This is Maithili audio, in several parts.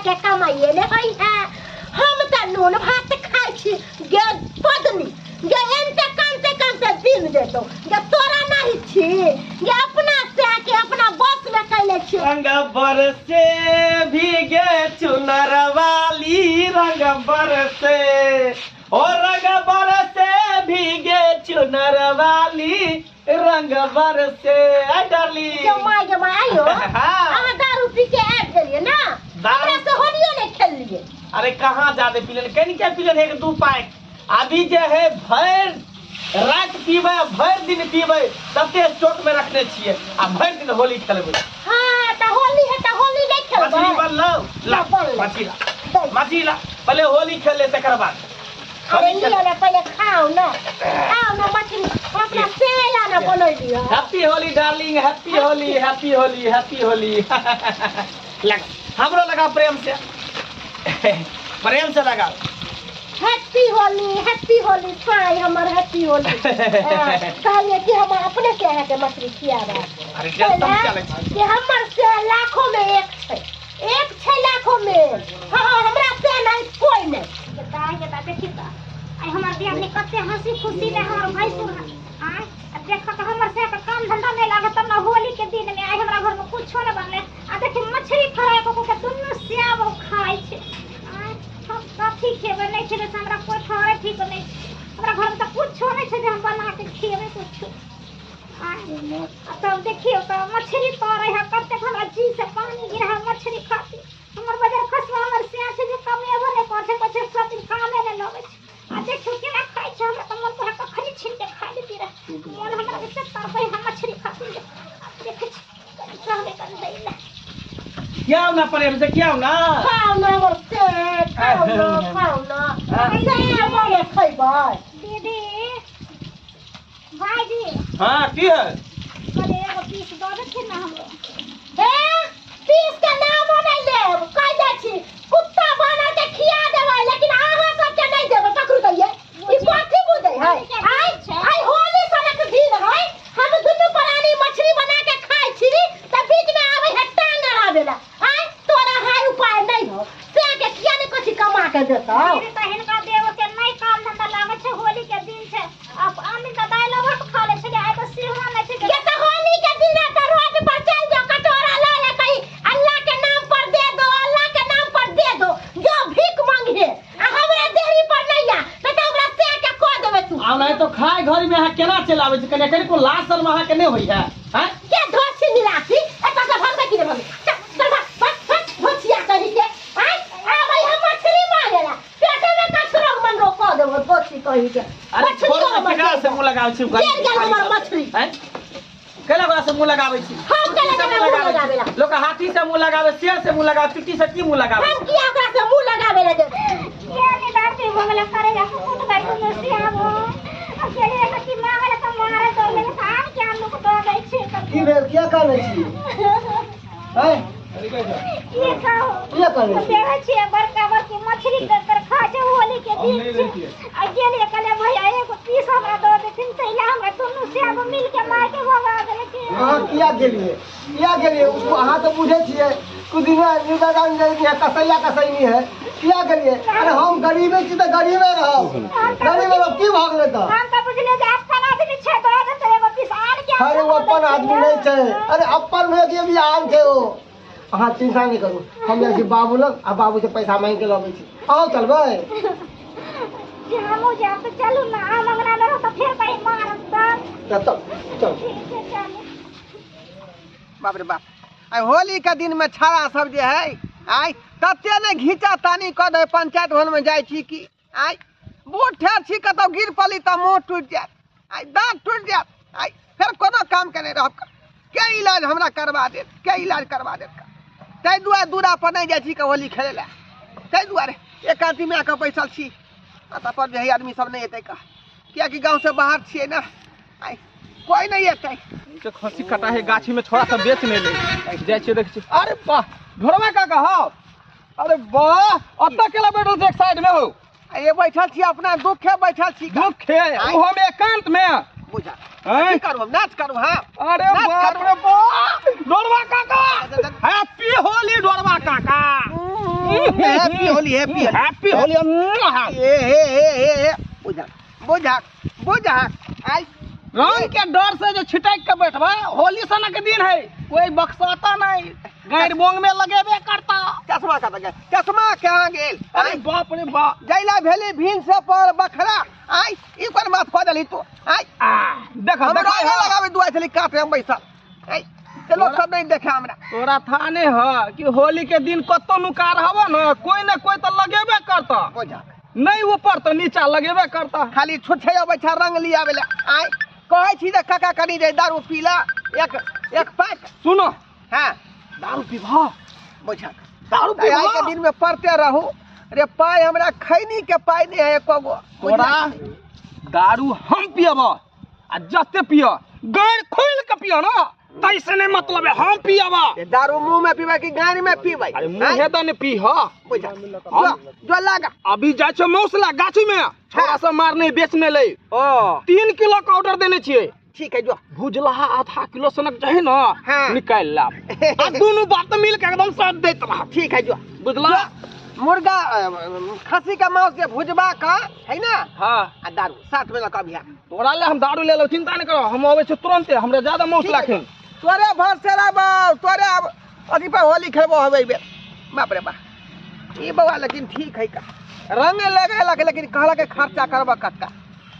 के कमाइए ने होइ है। हम त नून भात खाइ छी गे पदनी गे एनते कानते कानते दिन जेतो गे तोरा नहीं छी गे अपना से के अपना बस में कैले छी। रंग बरसे भीगे चुनर वाली रंग बरसे ओ रंग बरसे भीगे चुनर वाली रंग बरसे। आई डार्लिंग गे my गे my आइयो। हाँ। अहाँ दारू पी के आबि गेलियै ना, दारू- हमरा से होलियो नहीं खेललियै। अरे कहाँ ज्यादा पीलन, कनि के पीलन एक दू पाइक। अभी जे है भरि राति पीबै भरि दिन पीबै तते स्टॉक में रखने छियै आ भरि दिन होली खेलबै। हाँ त होली है त होली नहीं खेलबै। मछली बनलौ ला बनलै। मछली ला दै। मछली ला पहले होली खेल ले तकर बाद। अरे लिअ ने पहले खाओ ना, खाओ ना मछली हम अपना सेला ना बनैलियै। Happy Holi darling, happy Holi, happy Holi, happy Holi. लगा हमरो लगा प्रेम से, प्रेम से लगा। हैप्पी होली, हैप्पी होली साई हमर हैप्पी होली। कहलिए कि हम अपने से अहाँके मछली खियाबे। अरे टेंशन चलै छै कि हमर से लाखों में एक छै, एक छै लाखों में। हाँ हमरा से नहीं कोई नहीं। दाय के ता देखी त आई हमर बियाह में कते हंसी खुशी में हमर भैंसुर आय आ देख त हमर से के काम धंधा नहीं लागत तब ना होली के दिन में आई हमरा घर में कुछो न बनले आ देखी मछली फ्राई क के दुनू स्याब खाइ छै। आय हम कथी खेबै नहीं खेबै से हमरा कोई खाए ठीक नहीं, हमरा घर में त कुछो नहीं छै जे हम बना के खेबै कुछो। आय आ तब देखियो त मछली तरे है कते हमरा जी से पानी गिरा है मछली खाती। हमर बजार खसवा हमर स्या छै जे कमेबो नहीं करै छै, कहै छै सब दिन कामे नहीं लगै छै। आ देखियो केना खाइ छै, हमरा त मन तोरा कखनी छीन के खा लेती रहे, मन हमरा एते तड़पै है मछली खाती। आ देखै छी कनी कहबै कनी दै ले। क्या ना प्रेम से क्या ना खाओ ना हमर से, खाओ ना, खाओ ना से मने खैबै। दीदी भाईजी हाँ की है कने एगो पीस दऽ देथिन ना हमरो। हे पीस के नाम नहीं लेब, कहि दै छी कुत्ता बना के खिया देबै लेकिन अहाँ सबके नहीं देबै। पकड़ू दैयै ई कथी बुझै है? आइ आइ होली सनक दिन है, हम दुनू प्राणी मछली बना के खाइ छी त बीच में आबै है टांग अड़ाबे ला। आइ तोरा हाय उपाय नहीं हो से के किया ने कथी कमा के देतौ। दीदी त हिनका देव के नहीं काम धंधा लागै छै, होली के दिन छै अब आन दिन त दालि भात खा लै छलै, आइ त सेहो नहि छै। ये त होली के दिन है त रोड पर चल जाओ कटोरा ला ले कहीं अल्लाह के नाम पर दे दो, अल्लाह के नाम पर दे दो जो भीख मांगे आ हमरा देहरी पर नहीं आ त हमरा से के कह देबै तू। आ नहीं तो खाय घर में अहाँ केना चलाबै छी, कने कने को लाज शर्म अहाँ के नहीं होई है? हैं के धोछी निरासी एतऽ से भगबै कि नहीं भगबै? चल चल भाग भाग भाग धोछिया कही के। आइ आबै हम मछली मांगेला पेटे में कचरो मन रो कह देबो धोछी कही के। अरे छोड़ ना, केकरा से मुंह लगाबै छी? गेल गेल हमर मछली। हैं केला ओकरा से मुंह लगाबै छी? हम केला से मुंह लगाबै ला? लोक हाथी से मुंह लगाबै, शेर से मुंह लगाबै, चुट्टी से की मुंह लगाबै? हम किया ओकरा से मुंह लगाबै ला जेबै? किया नहीं दादी भगला करे जा कुट गई दुनू स्याब। अकेले हाथी मांगला त मारे दौड़ ले त आन के आलू के दऽ दै छै। की भेल, किया कानै छी? हैं की कहू किया कानै छी? देखै छियै बड़का बड़की मछली कर खा छै होली के दिन छै। आ गेलियै कहलियै भैया एगो पीस हमरा दऽ देथिन तैला हमरा दुनू स्याब मिल के मार के भगा देलकै। अहाँ किया गेलियै, किया गेलियै? उसको अहाँ तऽ बुझै छियै कुछ दिन कसैया कसैनी है, किया गेलियै? अरे हम गरीबे छी तऽ गरीबे रहब, गरीबे रहब की भऽ गेलै तऽ? हम तऽ बुझलियै जे अपन आदमी छै दऽ देतै एगो पीस आन के। अरे ओ अपन आदमी नहीं छै, अरे अपन नहि कि भी आन छै ओ। अहाँ चिंता नहीं करू, हम जाइ छी बाबू लग आ बाबू से पैसा मांगि के लबै छी। अहाँ चलबै? जे हमहूँ जायब तऽ चलू ना, हम अंगना मे रहब तऽ फेर कहीं मारब तऽ। तऽ चल। ठीक छै चलू। बाप रे बाप, आइ होली के दिन में छाड़ा सब जे है आइ तते ने घीचा तानी कऽ दै पंचायत भवन में जाइ छी कि आइ बूढ़ ठेर छी कतौ गिर पड़ी तऽ मुँह टूटि जायत, आइ दाँत टूटि जायत, आइ फेर कोनो काम के नहि रहब। के इलाज हमरा करवा देत, के इलाज करवा देत? ताहि दुआरे दूरा पर नहि जाइ छी के होली खेलै लए, ताहि दुआरे एकांती में आके बैसल छी। आ तब जे है आदमी सब नहि एतै का, कियाकि गाँव से बाहर छियै ना, आइ कोई नहीं एतै। के खसी कटा है गाछी में छोड़ा सब बेच नहीं ले जाइ छियै देखै छियै। अरे वाह ढोरबा काका हौ, अरे वाह अतऽ केला बैठल छै एक साइड में हौ? ये बैठल छी अपना दुखे बैठल छी। दुखे ओहो में एकांत में बुझा हैं? की करू हम? नाच करू? हाँ अरे नाच बाप करू। रे बाप ढोरबा काका, हैप्पी होली ढोरबा काका। Happy Holi, happy happy Holi. ए हे हे हे हे, बुझा बुझा बुझा। आई रंग के डर से जो छिटक के बैठबा, होली सनक दिन है, कोई बख्शाता नहीं, गैर बोंग में लगेबे करता। चश्मा कत गेल? चश्मा कहाँ गेल? अरे बाप रे बाप, जैला भेली भीन से पर बखरा। आई ई कोन बात कह देली तू? आई देख हम देख रंग लगावे दुआ छली काटे हम बैसल। आई ते लोग सब नहीं देखे हमरा। तोरा थाने ह कि होली के दिन कतो नुका रहबो न, कोई न कोई तो लगेबे करता। बुझा नहीं ऊपर तो नीचा लगेबे करता। खाली छुछे अबै छ रंग लियावे ले। आई कहै छी जे काका कनी जे दारू पीला एक एक पैक। सुनो, हां दारू पीबा, बुझा दारू आइ पीबा के दिन में पढ़ते रहू रे। पाई हमरा खैनी के पाई नहीं है एको गो। तोरा दारू हम पियब आ जते पिय गैर खोल के पिय ना, तैसे नहीं मतलब है हम पियब। दारू मुंह में पीबै कि गाड़ी में पीबै? अरे मुंह हे त ने पी ह। बुझा जो लागा अभी जाइ छै मौसला गाछी में, छोरा सब मारने बेचने ले। ओ 3 किलो के ऑर्डर देने छियै। ठीक है, जो भुजलाहा आधा किलो सनक चाही ना, हाँ। निकालि लाब आ दुनू बात मिल के एकदम साथ दैत रह। ठीक है, जो बुझला। मुर्गा खस्सी का मांस के भुजबा का है ना, हाँ, आ दारू साथ में लगा भी। तोरा ले हम दारू ले लो, चिंता नहीं करो, हम अबै छी तुरंते, हमरा ज्यादा मौस लाखिन। तोरे भरसे रह तोरे अब अथी पर होली खेलबो हवे बे। बाप रे बाप, ई बउआ लेकिन ठीक है का रंग लगेलक, लेकिन कहलक के खर्चा करबा कक्का।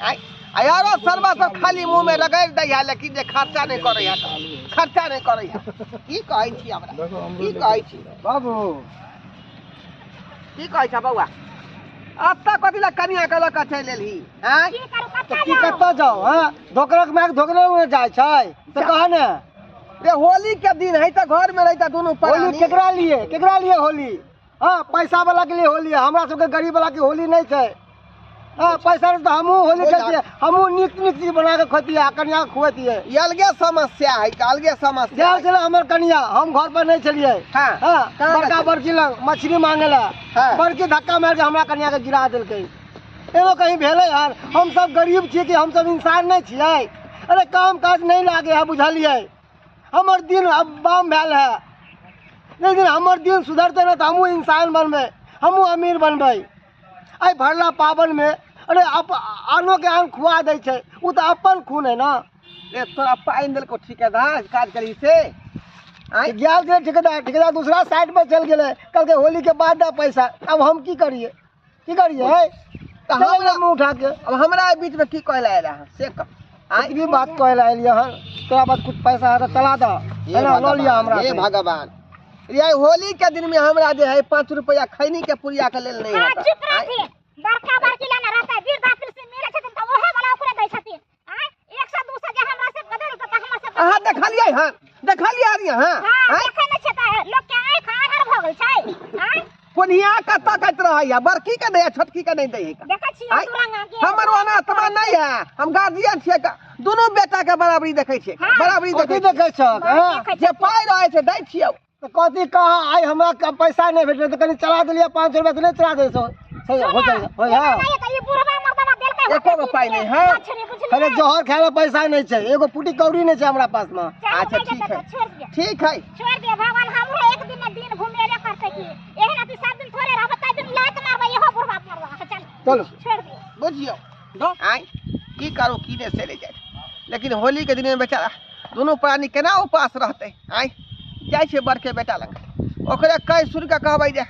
आई यारो सरबा सब खाली मुंह में रगड़ दै है, लेकिन जे खर्चा नहीं करे है, खर्चा नहीं करे है। की कहै छी हमरा, की कहै छी बाबू, की कहै छ बउआ? अत्ता कथी ला कनिया के लऽ के चलि एलही? आँय की करू, कतऽ की जाउ? कतऽ जाउ? हाँ, धोकरक मायक धोकरे में जाइ छै तऽ कह ने। रे होली के दिन है तऽ घर में रहता दुनू होली प्राणी। केकरा लिए, केकरा लिए होली? हाँ, पैसा वाला के लिए होली है, हमरा सबके गरीब वाला के होली नहीं छै। हाँ, पैसा रहतै तऽ हमहूँ होली खेलतियै, हमहूँ नीक नीक चीज बना के खैतियै आ कनिया के खुएतियै। ई अलगे समस्या है, अलगे समस्या। गेल छलै हमर कनिया, हम घर पर नहीं छलियै। हाँ, हाँ, कहाँ बड़का गेल? बड़की लग मछली मांगे ला, हाँ। बड़की धक्का मारि के हमरा कनिया के गिरा देलकै। एगो कहीं भेलै यार, हम सब गरीब छियै कि हम सब इंसान नहीं छियै? अरे काम काज नहीं लागे है, बुझलियै? हमर दिन अब बाम भेल है, लेकिन हमर दिन सुधरतै ने तऽ हमहूँ इंसान बनबै, हमहूँ अमीर बनबै। आइ भरला पाबनिमे अरे आनो के आन खुआ दै छै, ओ तऽ अपन खून है ना। रे तोरा पानि देलको ठिकेदार काज करी से? आँय गेल छलै ठिकेदार, ठिकेदार दूसरा साइड पर चलि गेलै, कहलकै होली के बाद दे पैसा। अब हम की करियै, की करियै? तऽ चलि हमरा मुँह उठा के। अब हमरा एहि बीच में की कहै लए आयल अहाँ से कह। आँय एतबी बात कहै लए एलियै हन, तोरा पास कुछ पैसा है तऽ चला दऽ, हे है ना, लऽ लिअ हमरा हे से। भगवान, रे होली के दिन में हमरा जे है 5 रुपया खैनी के पुड़िया के लेल नहीं हाँ, होता। चुप रहथिन। बड़का बड़की लाना रहतै, वृद्धा पेंशन मिलै छथिन तऽ ओहे वाला ओकरे दै छथिन। आँय, 100 200 जे हमरा सबके देल तऽ हमरा सबके। अहाँ देखलियै हन, देखलियै हन अहाँ? हाँ, आँय देखै नहि छियै तऽ लोक के आँखि आन्हर भऽ गेल छै। आँय कोनिया कतऽ कहैत रहैया, बड़की के दैया छोटकी के नहीं दै है। देखै छियै आँय, दू रंगा के। हमर ओना आत्मा नहीं है, हम गार्जियन छियै, दुनू बेटा के बराबरी देखै छियै, हाँ। बराबरी कथी देखै छियै। देखै छहक? हाँ? देखै जे पाइ रहै छै दै छियै। तऽ कथी कहाँ? आइ हमरा पैसा नहीं भेटलै तऽ कनि चला देलियै 500 रुपया, तऽ नहि चला दै छौ? हो जाइ हो जा। नहि तऽ ई बुढ़बा मर्दबा देलकै एको गो पाइ नहि है। मछली बुझलियै? अरे जहर खाय ला पैसा नहीं छै, एगो पुटी कौड़ी नहीं छै हमरा पास में। चलू, अच्छा, नहि ठीक जेतै है। तऽ छोड़ि दिअ। ठीक है, छोड़ि दिअ भगवान हमरो एक दिन ने दिन घुमेबे करतै की। एहन अथी सब दिन थोड़े रहबै, ताहि दिन लात मारबै इहो बुढ़बा मर्दबा के। चल चलू छोड़ि दिअ। बुझियौ। आँय की करू की नहि से ले जाय, लेकिन होली के दिन में बेचारा दुनू प्राणी केना उपास रहतै? आँय जाइ छै बड़के बेटा लग, ओकरे कहि सुनि कऽ कहबै जे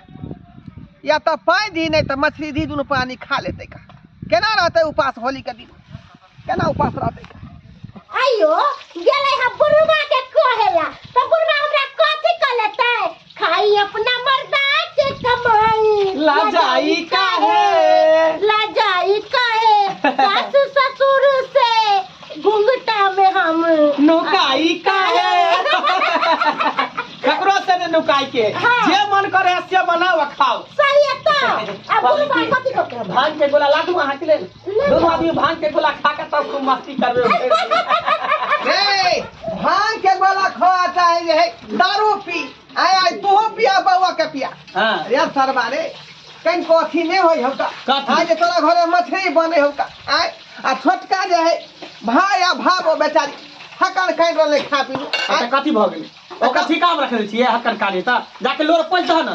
या तऽ पाइ दी नहीं तऽ मछली दी, दुनू प्राणी खा लेतै का। केना रहतै उपास होली के दिन, केना उपास रहतै? आइयो गेलै हम बुढ़वा के कहेला तऽ बुढ़वा हमरा कथी कहलेतै? खाई अपना मर्दा के कमाई, लजाई काहे, लजाई काहे, सासु ससुर से घूंघटा में हम नुकाई काहे। ककरो से ने नुकाई के, हाँ। जे मन करे से बनाओ आ खाओ। सही है तऽ। आ बुढ़वा कथी कहतै? भांग के गोला ला दू अहाँ के लेल, दुनू आदमी भांग के गोला खा के तब खूब मस्ती करबे। रे भांग के गोला खा चाहे जे है दारू पी, आय आय तोहो पिया बउआ के पिया। हाँ। रे सरबा रे, कहीं कथी नहीं होई हौका। कथी? आय जे तोरा घरे मछली बने हौका। आय आ छोटका जे है भाई आ भाबो बेचारी हकन खाइ रहलै खा पी। अच्छा कथी भऽ गेलै? ओकरा ठीकामे रखने छियै हक्कन काली, तऽ जाके लोर पैस दह ने।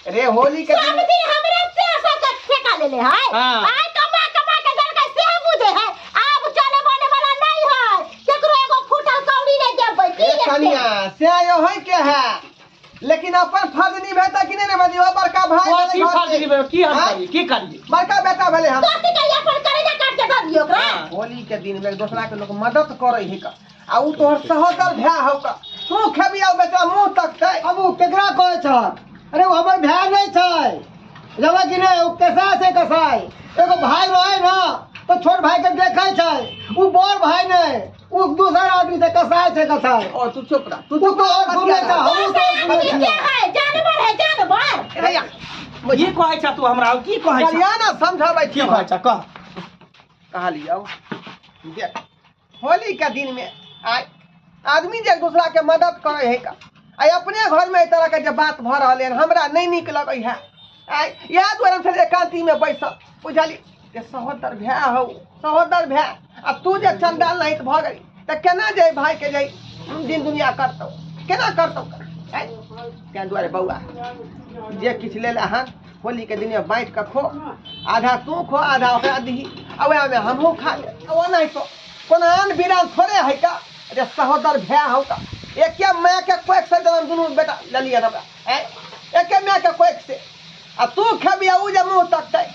रे होली के सब दिन दिन हमरे से सब के ठेका ले ले है। हाँ। आय कमा कमा के दलकै से बुझे है। आब चले बने वाला नहीं है, केकरो एगो फूटल कौड़ी नहीं देबै। की ए हेतै? कनिया से आयो है के है, लेकिन अपन फर्ज निभेता कि नहीं निभेती? ओ बड़का भाई कथी भेलै घर फर्ज के। निभेबै? की हम हाँ? करियै? की करियै? बड़का बेटा भेलै हम। कथी कहिया अपन करेजा काट के दऽ दियौ ओकरा? हाँ। होली के दिन में एक दोसरा के लोग मदद करे है का, आ उ तोहर सहोदर भाय हौ का, तू खेबी आ बेटा मुंह तकतै। अब ओ केकरा कहै छह? अरे ओ हमर भाय नहि छै, जानल कि नहि? ओ कसाय छै कसाय। एगो भाय रहै ने तऽ छोट भाय के देखै छै, उ बड़ भाय नहि, उ दोसर आदमी छै, कसाय छै कसाय। ओ तू चुप रह, तू उ चुप तो रह, और घूमै छै, हमहूँ दोसर तो और घूमै आदमी के छियै। है, जानवर है जानवर। भैया की कहै छह तू हमरा? की कहै छह? करिया ना समझाबै की छी। कहै छह कह। कहलियौ देख, होली के दिन में आय आदमी जे एक दूसरा के मदद करे है का, आइ अपने घर में एहि तरह के जे बात भऽ रहल है हमरा नहीं नीक लगै है। आइ इएह दुआरे हम छलियै एकांती में बैसल, बुझली जे सहोदर भाय हौ, सहोदर भाय, आ तू जे चंडाल नहीं भऽ गेली तऽ केना जे भाय के जे दिन दुनिया करतौ, केना करतौ? आइ तें दुआरे बौआ जे किछु लेल अहाँ होली के दिन में बाँटि कऽ खो, आधा तू खो आधा ओकरा दही, आ वएह में हमहूँ खा लेब। ओ नहीं तो कोनो आन बिरान थोड़े है का। अरे सहोदर भाय हौ का, एके माय के कोख से जन्म दुनू बेटा लेलियै हमरा, आँय एके माय के कोख से, आ तू खेबी आ उ जे मुँह तकतै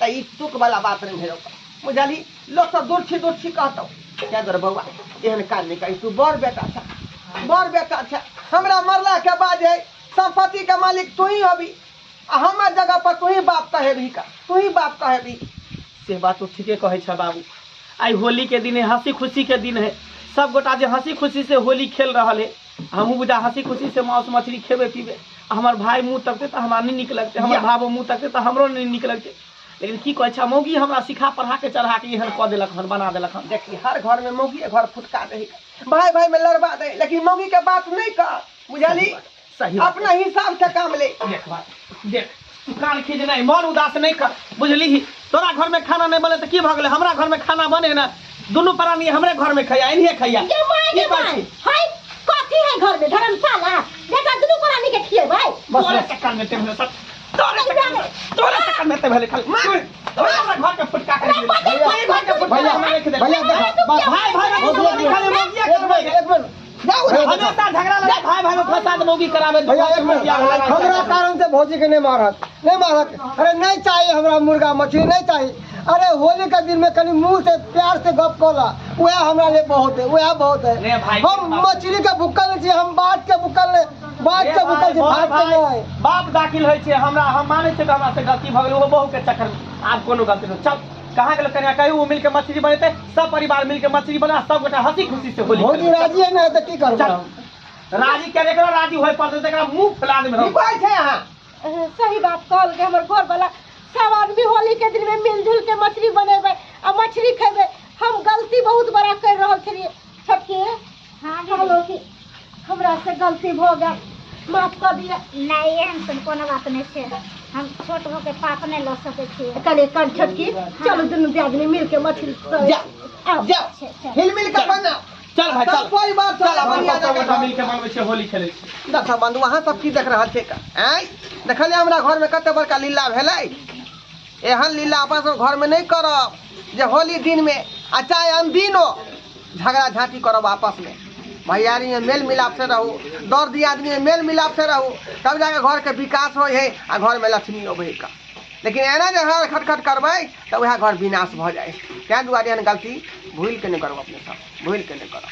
तऽ ई तुक वाला बात नहीं भेल ओकर, बुझलही? लोक सब दुर्छी दुर्छी कहतौ। तें दुआरे बौआ एहन काज नहि करी, तू बड़ बेटा छ, बड़ बेटा छ, हमरा मरला के बाद जे संपत्ति के मालिक तू ही होबी, आ हमर जगह पर तू ही बाप कहेबी का, तू ही बाप कहेबी। से बात तो ठीके कहै छ बाबू। आइ होली के दिन है, हंसी खुशी के दिन है, सब गोटा जे हंसी खुशी से होली खेल रहल है, हमहूँ बुझा हंसी खुशी से मांस मछली खेबे पीबे, आ हमर भाई मुँह तकते तऽ हमरा नहीं नीक लगते, हमर या। भावो मुँह तकते तऽ हमरो नहीं नीक लगते। लेकिन की कहै छ, मौगी हमरा सिखा पढ़ा के चढ़ा के एहन कऽ देलक हन, बना देलक हन। देखी हर घर में मौगी घर फुटका दे, भाई भाई में लड़वा दे, लेकिन मौगी के बात नहीं कर, बुझली? सही बात। अपना हिसाब से काम ले। देख बात देख, तू कान खींच नहीं, मन उदास नहीं कर, बुझली? तोरा घर में खाना नहीं बने तऽ की भऽ गेलै? हमरा घर में खाना बने ना, दुनू प्राणी हमरे घर में खैया, इन्हें खैया। गे my, गे की कहै my. छी? हाय कथी है घर में धर्मशाला देखा दुनू प्राणी के खिएबै। बस, तोरे बस। चक्कर में ते भेलै सब, तोरे चक्कर में, तोरे चक्कर में ते भेलै खाली। तोरे हमरा घर के फुटका कर देली। भैया, तोरे घर के फुटका भैया, हमरा रख देली। भैया, देखो, भाई, भाई, भाई, भौजी, भाई, एक खाली मिनट, मौगिया एक करबै। मिनट, एक मिनट। जाउ भैया, हमेशा झगड़ा लड़ाई भाई भाई में फंसा दे, मौगी करावे। भैया एक मिनट, हमरा कारण से भौजी के नहीं मारत, नहीं मारत। अरे नहीं चाहिए हमरा मुर्गा मछली नहीं चाहिए। अरे होली के दिन में कनी मुंह से प्यार से गप कला, वह हमरा लिए बहुत है, वह बहुत है। नहीं भाई, हम मछली के भुक्कल नहीं छी, हम बाट के भुक्कल नहीं, बाट के भुक्कल छी, भात के नहीं। बाप दाखिल होइ छै हमरा, हम मानै छियै कि हमरा से गलती भऽ गेलै, ओहो बहू के चक्कर में। आब कोनो गलती नहि। चल कहाँ गेल कन्या? कहियो ओ मिलके मछली बनेतै, सब परिवार मिलके मछली बना, सब गोटा हंसी खुशी से होली भौजी खेलबै। राजी है ना तऽ की करबै? चल। राजी के एकरा राजी होय पड़तै तऽ एकरा मुंह फुला देबै की हम। कहै छै अहाँ? सही बात कहल के हमर घर वाला, सब आदमी होली के दिन में मिलजुल के मछली बनेबै आ मछली खेबै। हम गलती बहुत बड़ा कर रहल छलियै छोटकी। हाँ कहलो कि हमरा से गलती भऽ गेल, माफ कऽ दिअ। नहीं एहन सन कोनो बात नहीं छै, हम छोट हो के पाप नहीं लऽ सकै छियै। कने कन छोटकी, चलू दुनू दियादनी मिल के मछली तरै। जा, आउ। जा, चल। हिल मिल के बनाओ। चल भाई, चल। सब परिवार चल, चल, अपन बढ़िया सब गोटा जगह। मिलके बनबै छियै, होली खेलै छियै। देखऽ बंधु, अहाँ सब की देख रहल छियै? आँय देखलियै हमरा घर में कते बड़का लीला भेलै? एहन लीला अपन सब घर में नहीं करब जे होली दिन में आ चाहे अनदिनो झगड़ा झांटी करब आपस में। भैयारी में मेल मिलाप से रहू, दर दियादनी में मेल मिलाप से रहू, तब जाके घर के विकास होइ है आ घर में लक्ष्मी अबै है का। लेकिन एना जे हर खटखट करबै तऽ वएह घर विनाश भऽ जाइ है। ताहि दुआरे एहन गलती भूलि के नहि करब, अपने सब भूलि के नहि करब।